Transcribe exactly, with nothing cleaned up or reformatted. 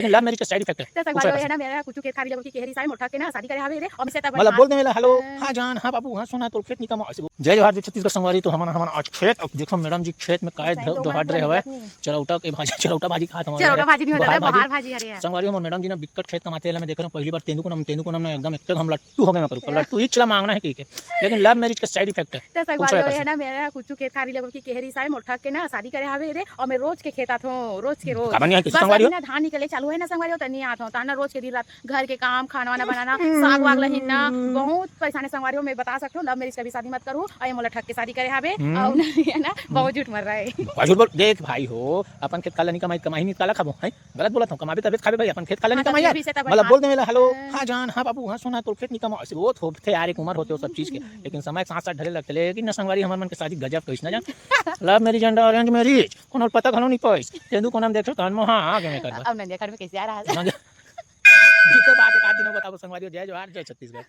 लेकिन लव मैरिज के side effect है। तो संगवारी, है ना, मेरा कुछ खेत खारी लगो कि केहरी साई मोटा के ना शादी करे हावे रे, अमित से तब मतलब बोल दे मेला, "हेलो, हाँ। हाँ जान, हाँ बाबू, हाँ सोना, तोर खेत निकमा।" जय जोहार, जय छत्तीसगढ़ संगवारी। तो हमन, हमन आज खेत, अब देखो मैडम जी खेत में काय दोहाड़ रहे हवे, चरौटा के भाजी, चरौटा भाजी खात हमारे चरौटा भाजी नहीं होता, भाजी। भाजी हरे। संगवारी, हमर मैडम जी ना बिक्कट खेत कमाथे, एला मैं देख रहा हूँ पहली बार। तेंदू कोन, तेंदू कोन ना एकदम एकदम हम लट्टू हो गए, मैं करूँ लट्टू ही चला मांगना है कि के। लेकिन लव मैरिज के साइड इफेक्ट है। तो संगवारी, है ना, मेरा कुछ खेत खारी लगो कि केहरी साई मोटा के ना शादी करे हावे रे, और मैं रोज के खेत आथो, रोज के रोज। काबर नहीं आए, किसी बस संगवारी हो? ना धान निकले चालू है ना संगवारी हो, त नहीं आथो, ताना रोज के दिन रात घर के काम, खाना वाना बनाना, साग वाग लहिनना, बहुत परेशान है संगवारी हो। मैं बता सकता हूँ, लव मैरिज कभी शादी मत करूँ, और ये मोला ठग के शादी करे हावे, हम्म। और उन्हें है ना, बहुत झूठ मर रहा है। बहुत झूठ बोल, देख भाई हो, अपन खेत काला नहीं कमाई, कमाई नहीं काला खाबो, हैं? गलत बोलत हूँ, कमाबे तबे खाबे भाई, अपन खेत काला नहीं कमाई यार। मतलब बोल दे मेला, "हेलो, हाँ जान, हाँ बाबू, हाँ सोना, तोर खेत नहीं कमा।" वो तो होते यार, एक उम्र होते हो सब चीज के, लेकिन समय के साथ साथ ढले लगते। लेकिन न संगवारी, हमर मन के शादी गजब कइस ना जान। लव मैरिज एंड अरेंज मैरिज, कोनो पता घलो नहीं पइस। तेंदू कोन हम देखो, तहन मोहा आगे में करबा। अब नंदिया घर में कैसे आ रहा है? ठीक है, बात एक आध दिन में बताबो संगवारी हो। जय जोहार, जय छत्तीसगढ़।